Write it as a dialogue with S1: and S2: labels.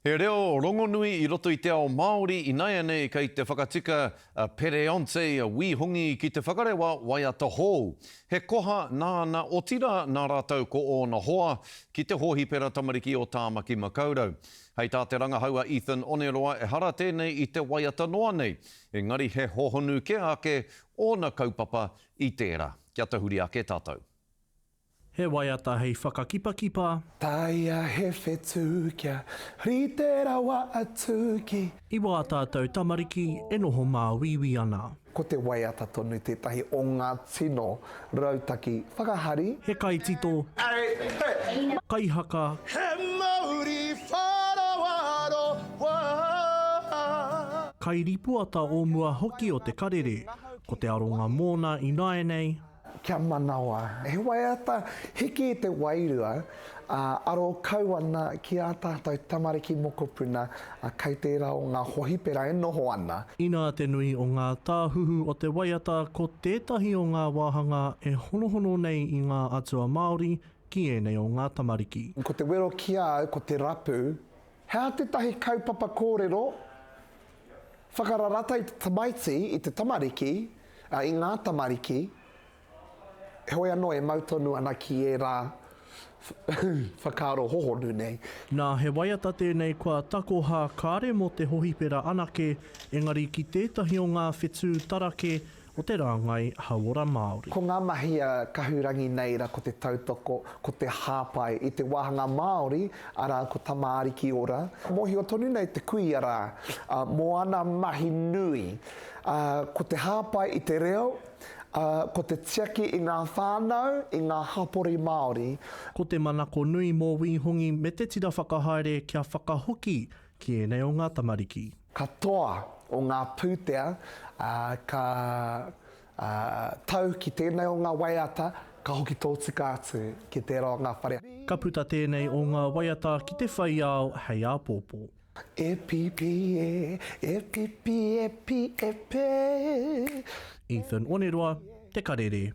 S1: He reo rongonui i roto i te ao Māori inaianei kei te whakatika a Pereonce Wī Hongi ki te whakarewa waiata hou. He koha nāna otirā nā rātou ko ōna hoa ki te hōhipera tamariki o Tāmaki Makaurau. Hei tā te rangahau a Ethan Oneroa ehara tēnei i te waiata noa nei, engari he hohonu kē ake ōna kaupapa i tērā. Kia tahuri ake tātou.
S2: He waiata hei whakakipakipa.
S3: Tāia he whetū kia rite rawa atu ki.
S2: I wā tātou tamariki e noho māuiui ana.
S3: Ko te waiata tonu tētahi o ngā tino rautaki whakahari.
S2: He kaitito, kaihaka.
S4: He mauri wharawaro wā.
S2: Kairipuata o mua hoki o Te Karere, ko te aronga mōna ināianei,
S3: Kia manawa. He waiata hiki i te wairua, ā, aro kau ana ki ā tātou tamariki mokopuna, ā, kei tērā o ngā hohipera e noho ana.
S2: Inā te nui o ngā tāhuhu o te waiata ko tētahi o ngā wāhanga e honohono nei i ngā atua Māori ki ēnei o ngā tamariki.
S3: Ko te wero ki a au, ko te rapu, he aha tētahi kaupapa kōrero whakararata i te tamaiti, i te tamariki, ā, i ngā tamariki, heoi anō e mau tonu ana ki ērā whakaaro hohonu nei.
S2: Nā, he waiata tēnei kua takoha kāre mō te hohipera anake, engari ki tētahi o ngā whetū tarake o te rāngai hauora Māori.
S3: Ko ngā mahi a Kahurangi nei ra ko te tautoko, ko te hāpai i te wāhanga Māori, arā ko Tama Ariki Ora. Mōhio tonu nei te kuia rā mō ana mahi nui, ā, ko te hāpai i te reo, ā, ko te tiaki i ngā whānau, i ngā hapori Māori.
S2: Ko te manako nui mō Wī Hongi me te tira whakahaere kia whakahoki ki ēnei o ngā tamariki.
S3: Katoa o ngā pūtea, ā, ka, ā, tau ki tēnei o ngā waiata, ka hoki tōtika atu ki tērā o ngā whare.
S2: Ka puta tēnei o ngā waiata ki te whai ao hei āpōpō.
S3: E pipi e, e pipi e pi e pe.
S2: Ethan Oneroa, Te Karere.